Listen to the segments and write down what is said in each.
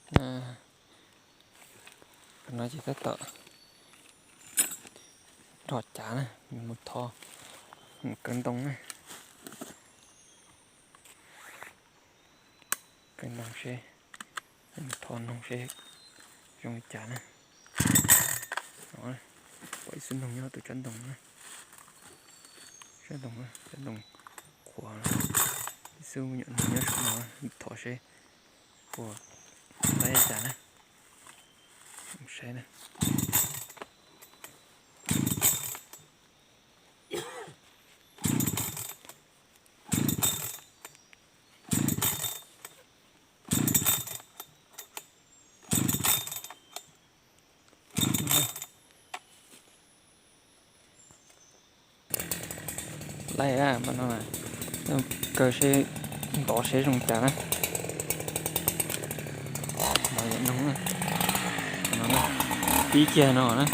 No ces tab tom nrog cav na, mus thov mus kaw ntoo na. Kaw ntoo seb, mus thov noog seb zoo li cas na. Pom ib xub noog nyob tus tsob ntoo na. Tsob ntoo, tsob ntoo qhuav, ib xub me nyuam noog nyob saum no, thov seb puas laib li cas na. Saib na. Laib a, mas no kaw seb, ntov seb zoo cas na. Ntov yam noog na. Pib kiag no na.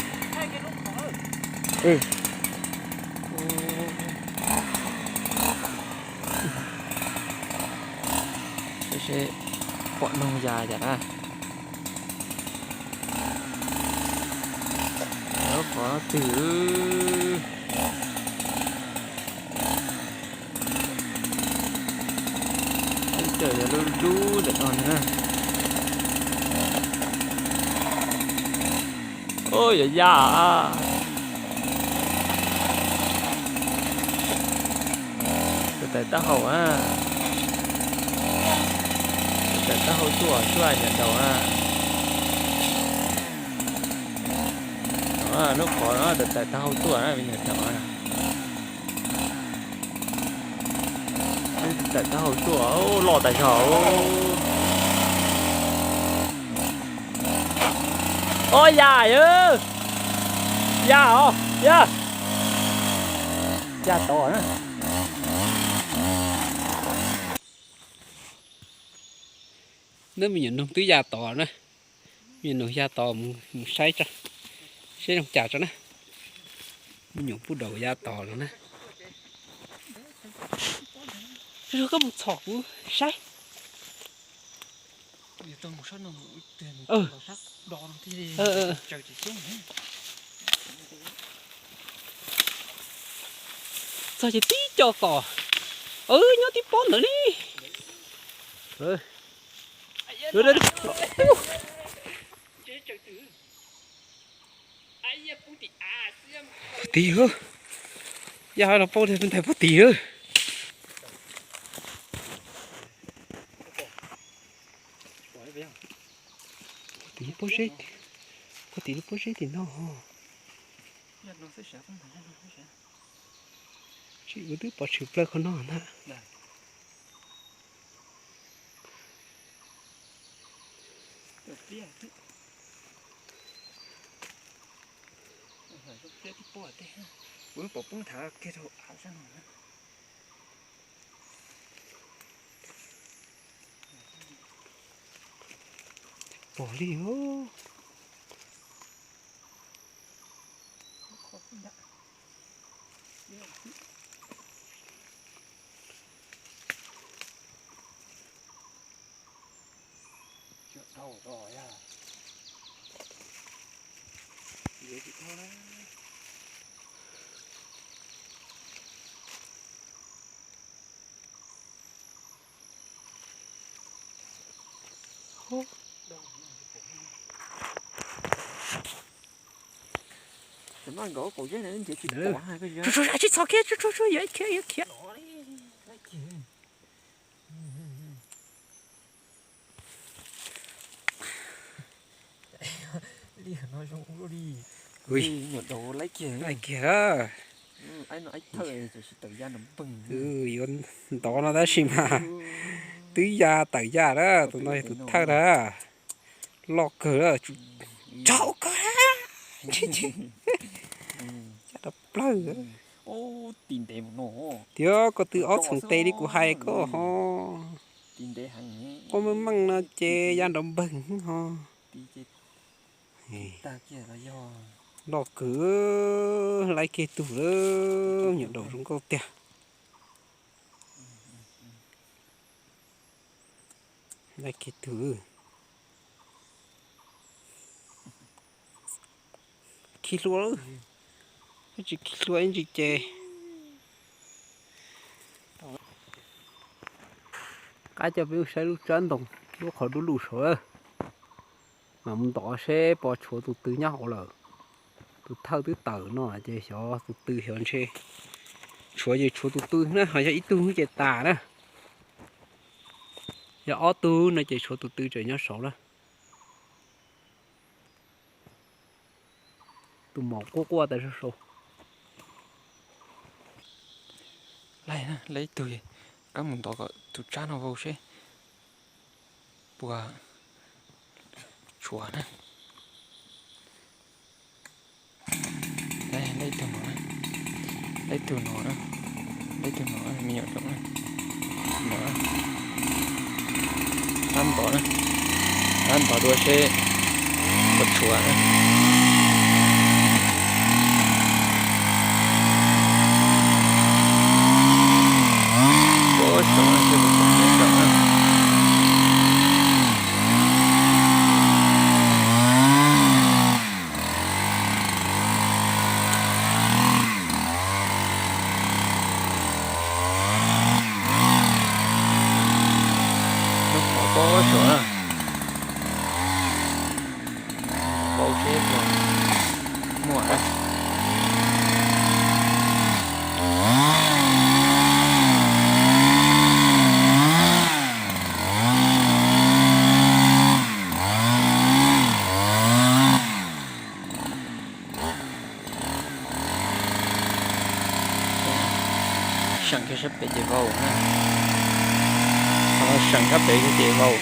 Seb, seb pom noog ya cas na. Lub qhov twg. Cawm yog lub lub ntawm no na. Ub, yuav ya. Tais tais taub hau a. Tais tais taub hau tuaj, tuaj nyob daus a. Lub qhov no tais tais taub hau tuaj na, me nyuam tawm na. Tais taub hau tuaj, loj tas zog. Ob, ya, ya os, ya, ya tod na. Neb, me nyuam noog twb ya tod na. Me nyuam noog ya tod, mus saib tso, seb zoo cas tso na. Me nyuam puj daus ya tod no na. Koj mus txhom kuv saib. Txog ces tib co tom. Nyob tib pob ntawd li. Puag tim, ya los paub tias ntawm puag tim lawm. Puag tim lub pob zeb, puag tim lub pob zeb tim no. Tsis, wb twb pov tshwm plaws qhov no ntag. Kuv pom poob thav kiag rau av sab no na. Pom li os. Tsis txhob khiav, yuav khiav, yuav khiav. Li no zoo ua luaj li. Ui, nyuam daus laib kiag, laib kiag. Yuav ntov no tab sis mas twb ya tawm yaj lawm, tus no yog tus thawj na. Loj kawg, tsaus kawg, caj dab plawg. Tias koj twb ob txheej tes li kuv hais koj ho. Koj meej meej no ces ya nrov npeeg ho. Loj kawg, laib kiag tug lawm, nyuam daus zoo nkauj tiag. Laib kiag tug. Hlua, tsis hlua ib ntsis ces. Qab coj peb mus saib lub tsab ntoo, lub qhov dub lug saud. Mas mus ntov seb puas tshuav tus tw nyob hauv lawm. Tus thawj twb tawm no ces xyov tus tw xyov ntshe. Tshuav ces tshuav tus tw na, ho yog ib tug ces tas na. Yog ob tug no ces tshuav tus tw tseem nyob saud na. Tus maum quaj quaj tas sau sau. Laij, laij ib tug, kab mus ntov kom tus tsab no vau seb puas tshuav na. Laij ib tug no, laij ib tug no, laij ib tug no, me nyuam zoo na. No, tab ntov na, tab ntov dua seb puas tshuav na. Puas tshuav na, seb puas tshuav na. Lub qhov pob suav na, vau seb puas muaj na. Seem kiag sab pem ces vau na. Qhov no seem sab pem kiag ces vau.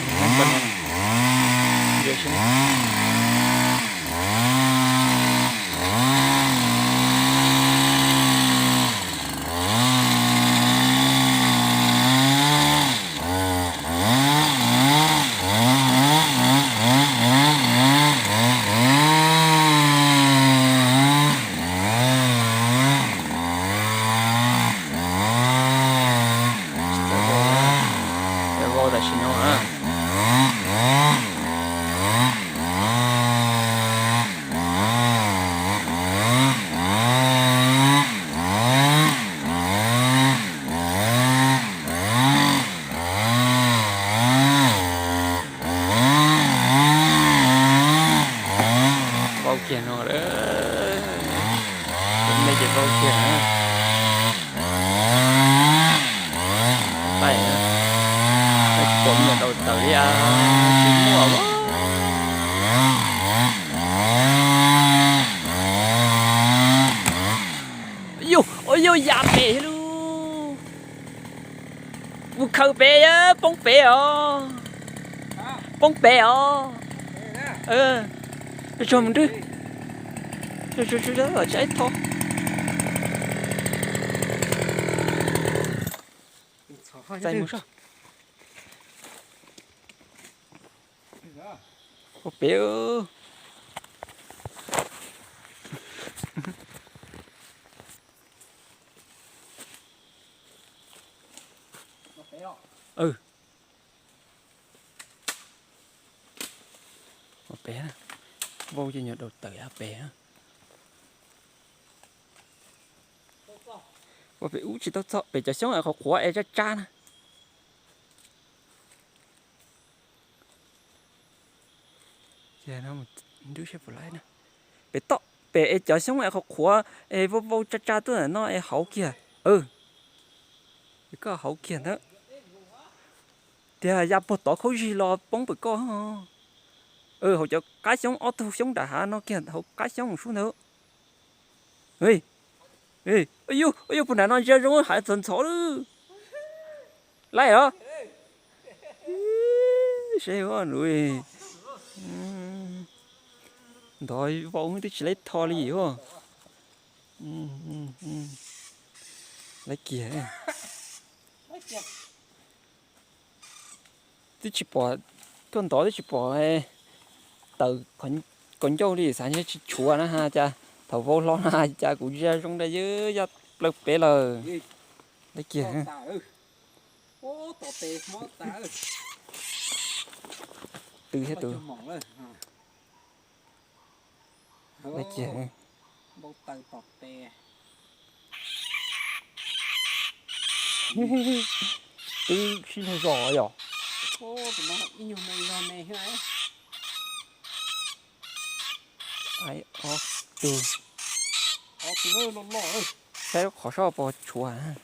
Vau tam sim no na. Vau kiag no lawm. Nej ces vau kiag na. Taij, pom me nyuam daus tawm li tsis muaj. Yus, ua yus ya pem lug. Mus khaws pem, poob pem os. Poob pem os. Tso mus nrwb. Tso, tso, tso, tso, tso, tso. Txais mus soj. Ua pem. Ua pem na. Vau ces nyuam daus tawm ya pem na. Ua pem ub tsis tau txog, pem cov xyoob es qhuav qhuav es tsab tsab na. Ces no mus nrwb seb puas laib na. Pem toj, pem es cov xyoob es qhuav qhuav es vau vau tsa tsa tuaj ntawm no es hauv kiag. Koj hauv kiag ntawd. Tias ya puag tod khaub zig los poob pem koj. Hauv cov qab xyoob, ob tug xyoob nram hav no kiag, hauv qab xyoob sub ntawd. Yus, yus puag nram no ntsia zoo hav ntxhov ntxhov lawm. Laib os. Seb ua nws ntov vau twb tsis laib tho li os. Laib kiag. Twb tsis pom, tuaj ntov twb tsis pom tawm kaus ncauj li, xav ntshe tsis tshuav na ha cas. Thaum vau hlo na cas kuv ntsia zoo nra yaj plaws pem lawm. Laib kiag. Tw thiab tus. Laib kiag. Npau taws tom tes. Twb sib luag zos yom. Tus no ib nyuag me zog me thiab. Ob tug. Ob tug loj loj. Saib qhov sab pos tshuav.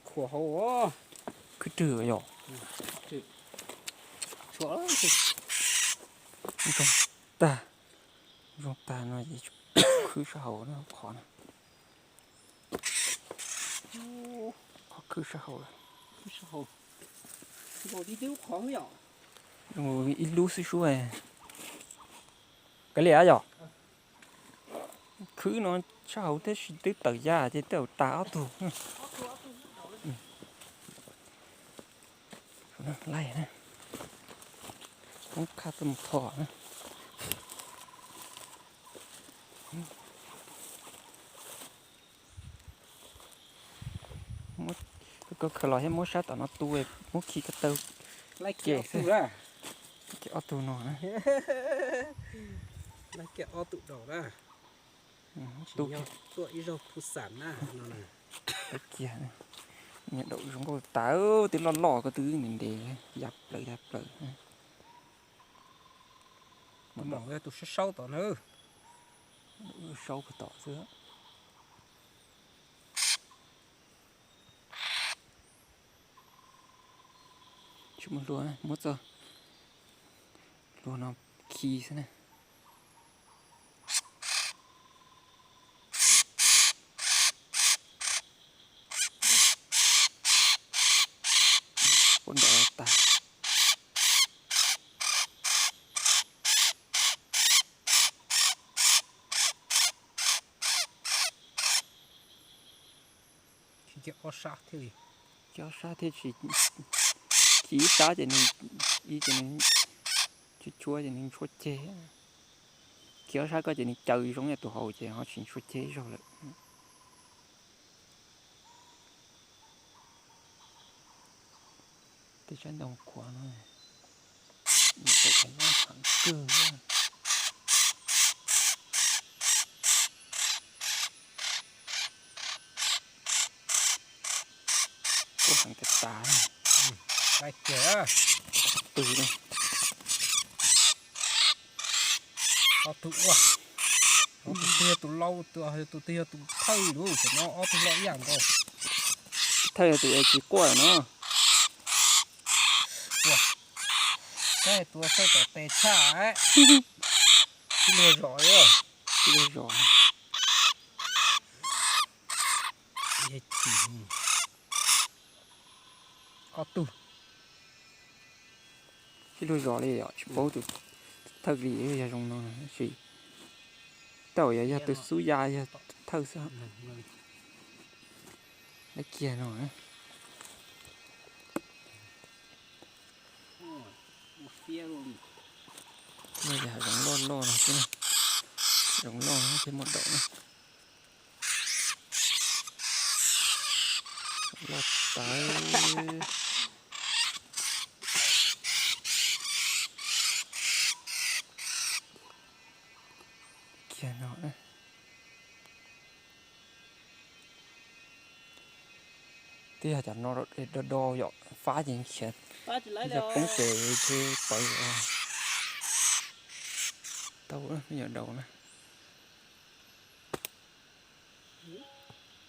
Khuam hauv. Khwb rwg yom. Zoo tag, zoo tag no ces khwb sab hauv na, qhov no. Qhov khwb sab hauv lawm. Zoo ib lub xwb sub. Kav liam yom. Khwb no sab hauv tab sis twb tawm ya ces twb tag ob tug. Laij na, poob khaj tuaj mus tho na. Koj khaws los thiab muab sab tom no tu, muab khi ko taw. Laij kiag ob tug, laij kiag ob tug no na. Laij kiag ob tug daus na. Tu tuaj ib zaug phu xam na no. Laij kiag, nyias daus zoo nkauj tas, twb loj loj ko twb ntev ntev, ya plaws ya plaws. Tus saub saub tom na. Saub puag tom xwb. Tsis muaj hlua, muab txoj hlua no khi xwb na. Puab nrov tag. Khi ob sab thiaj li, khi ob sab thiaj tsis, khi ib sab ces nws, ib ces nws tshuab tshuab ces nws tshuab ceg. Khi ob sab koj ces nws caw zoo yam tus hauv ces ho tsis tshuab ceg ib zaug lawm. Tej sab ntoo khuav no, nws tawm cov no heev kawg. Kuj heev tas tas. Laij kiag, tus, ob tug ua, ob tug twg yog tus lau, tus twg yog tus thawj lub, tam no ob tug loj ib yam nkaus. Thawj yog tus es tsis quaj no. Ua, tus txawj tom tes tshaj. Sib luag zos, sib luag zos. Ob tug. Sib luag zos li yom, tsis paub tus thawj li yog zoo no sis tau yog, yog tus xub ya yog thawj xwb. Laij kiag no. Yog zoov loj loj no xwb, zoov loj no thiaj muaj daum na. Loj tas. Kiag no. Twb yog cov no do do yom, fab ces khiav, yog poob ces pawv. Tau, yog daus na.